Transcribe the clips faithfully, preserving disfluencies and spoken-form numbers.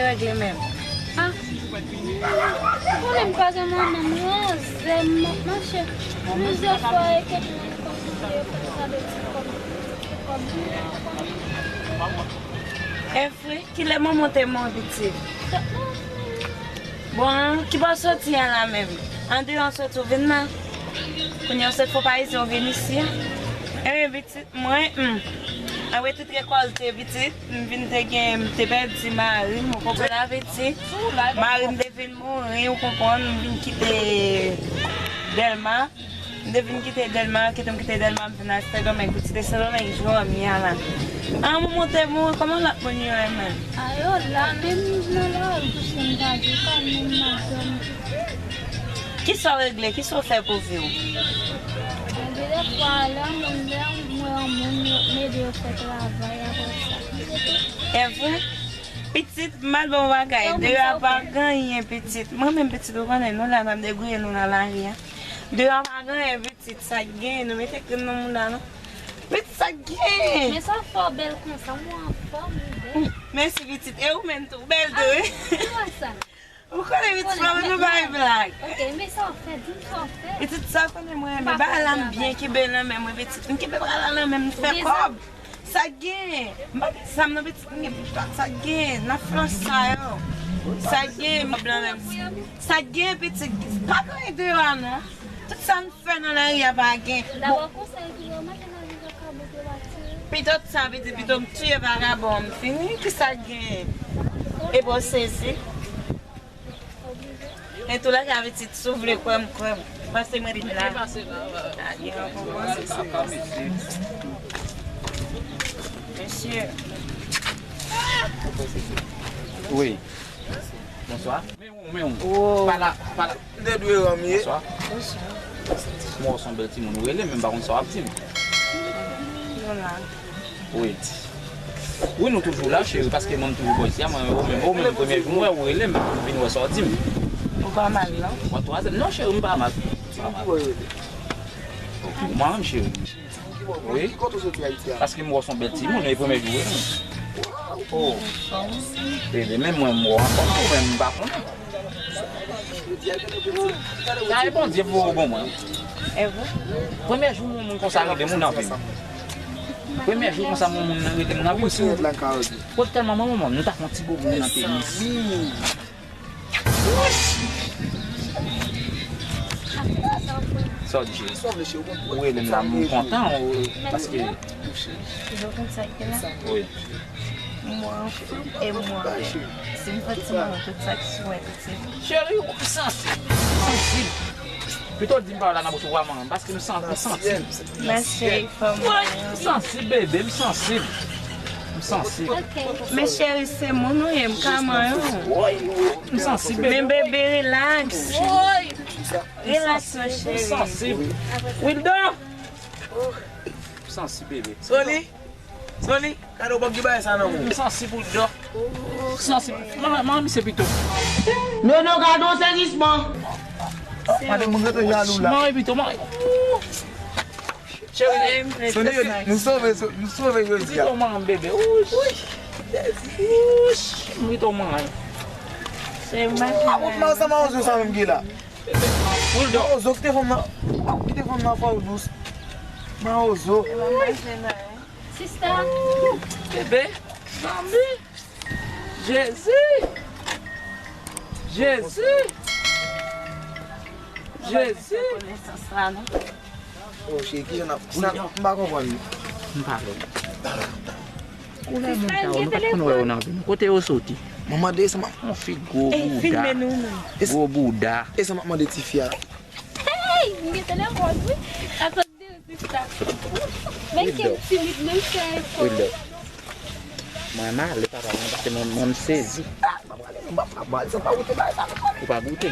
Regle menm. Ah. Ou konnen m pa gen manman, m ranze, m ap mache plizyè fwa e kèk moun konn mande yo konn gade ti kòb, ti kòb. E vre, kilè manman te mouri pitit? Bon, ki bò w soti a la menm? Andeyò w soti w vin la? Kounye a w sot fò Payizyen w vin isi a? Enben, pitit mwen, hmm. Apre tout rekòlte pitit, m vin te gen, m te pèdi mari m, ou konprann sa m vle di? Mari m te vin mouri, ou konprann, m vin kite Dèlma. M te vin kite Dèlma, kite m kite Dèlma, m vin al Sendomeng, pitit e Sendomeng, jwenn m ye a la. An, manman te mouri, kòman lòt moun yo ye menm? A, yo la, menm nan lari, pitit m pa di, kòm moun nan dòmi. Kisa w regle? Kisa w fè pou vi w? Gen de fwa, lè moun, lè m wè yon moun, yo, m ede yo fè travay, apre sa. E vre? Pitit, m al ba w bagay. Deyò a pa gen anyen, pitit. Mwen menm, pitit, ou konnen, nou la, n ap debouye nou nan lari a. Deyò a pa gen anyen, pitit, sa k gen, nou mete krim nan moun la, non. Pitit, sa k gen. Men sa w fè w bèl konsa, mwen anfòm, ou bèl. Mèsi, pitit. E ou menm tou, ou bèl tou, wi. Kòman sa? Ou konnen pitit, mwen nou bay blag. Ok, men sa w fè, di m sa w fè. Pitit, sa w konnen mwen renmen bagay la, m byen kenbe nan men mwen, pitit. M kenbe bagay la nan men m, m fè kòb. Sa k gen? M pa gen zam nan, pitit, m gen bak, sa k gen? Nan flans sa yo. Sa k gen? Blan menm. Sa k gen, pitit? Pa gen anyen deyò a non. Tout sa n fè nan lari a pa gen. Dabò konsèy ki yo mete nan li yo ka bote batire. Pito sa, pitit, pito m tiye vagabon, m fini. Kisa k gen? Epi w sezi. An tou lè ka, pitit, si w vle kwè m, kwè m. Pase mwen vin la. Mesye. Wi. Bonswa. Men ou, men ou. Pala, pala. M te dwe ranm ye. Bonswa. Mwen wè w se yon bèl timoun. Ou rele m, men m pa konn sa w ap di m. Nou la. Wi. Wi, nou toujou la, cheri, paske mwen m toujou bò isi a, mwen, ou menm, ou menm, premye jou m wè ou rele m, m vin wè sa w di m. Ou pa mal, non? Mwen twazèm. Non, cheri, m pa mal. M pa mal. Mwen menm, cheri. Wi. Paske m wè w se yon bèl timoun, e premye jou w rele m. Oh. Bebe, menm mwen, m wè w anfòm tou, men m pa konnen. Sa e Bondye voye w ban mwen. E vre? Premye jou yon moun konsa rele m, ou nan vi m. Premye jou konsa yon moun rele m nan vi m. Kot tèlman manman, nou ta fè yon ti bobo nan tenis. Sa w di, cheri? Ou rele m la, m kontan, ou, paske. Wi. Mwen anfòm e mwen bèl. Si m fè ti manman tout sa ki sou mwen pitit. Cheri, ou sansib. Sansib. Pito di m pawòl la nan bouch ou pa manman m, paske m san-, m sansib. Mèsi, cheri, fò m. Woy, m sansib, bebe, m sansib. M sansib. Men cheri, se moun ou ye, m ka manyen w. M sansib, bebe. Men bebe, relax. Relax, mon cheri. M sansib. Wildo! M sansib, bebe. Soli? Soli, gade w p ap gen bagay sa nan men w. M sansib pou dò. M sansib. Manman, manman misye pito. Nono, gade yon sezisman. Madanm, mwen rete jalou la. Manman pito, manman. Cheri. Soli, yo di, nou sove, nou sove jodi a. Pito manman bebe. Ouch. Ouch. Pito manman. Cheri, m pa konn sa mawozo sa menm ki la. Mawozo, kite fanm nan. Kite fanm nan fè w dous. Mawozo. Sista. Bebe, zanmi. Jezi. Jezi. Jezi. Oh, cheri, ki jan n ap, sa, m pa konprann. M pa konprann. Koulè moun sa yo, nou pa t konn wè yo nan vi nou. Kote yo soti? Manman de, se ma- Yon fi gwo bouda. Gwo bouda. E sa m ap mande tifi a. Hey! M gen telefòn, wi. Akoz de sista. Men ke m timid, men m fè efò. Mwen male, papa, mwen pase, mwen, mwen m sezi. Ou pa goute?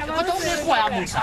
Kote w vle pran moun sa?